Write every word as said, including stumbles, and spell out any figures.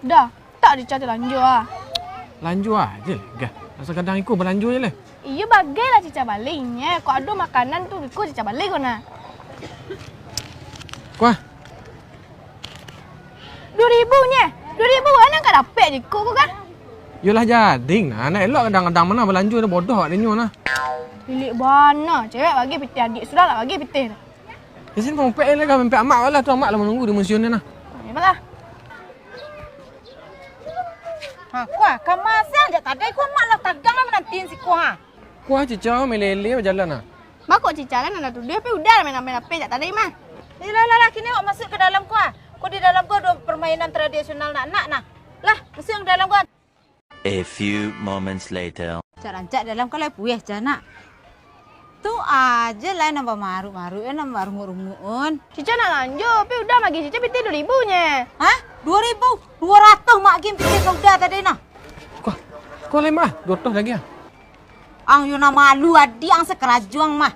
Dah, tak Cica tu lanjua ah. Lanjua aja lah, Gah. Asa kadang iko balanjo je lah. Iyo, bagai lah Cica bali nyo. Kok ado makanan tu, iko Cica bali ko nah. Kuah. Duo ribu nyo. Duo ribu, nan ka dapek di iko ko, Gah? Yolah, jadi nah. Nak elok kadang-kadang mah balanjo, dah bodoh awak dinyo nah. Lilik bana, cewek bagi pitih adik, sudah lah bagi pitih. Di siko ompek lah, Gah, ompek amak lah tu, amak lah manunggu di museum ni nah. Iyo lah. Ha, kuah, ka ma siang jak tadai, kuah mak lah tagang lah manantian siko ha. Kuah Cica melele bajalan ha. Bako Cica kan anak tuduah, tapi udah lah main-main H P jak tadai mah. Ilah, lah, lah, kini awak masuak ka dalam kuah. Ko di dalam ko ado permainan tradisional nak-nak nah. Lah, masuak ka dalam kuah. A few moments later. Rancak-rancak dalam ka lai pueh, Ca, nak. Tu aja lai nan bamaruk-maruk, eh, nan barunguak-runguak un. Cica nak lanjua, tapi udah magi Cica pitih duo ribu nyo. Hah? Duo ribu? Duo ratuih mak gin pitih ka udah tadi nah. Kuah, kuah lai mah, duo ratuih lagi ah. Ang yo nan malu adiak ang sakarajo ang mah.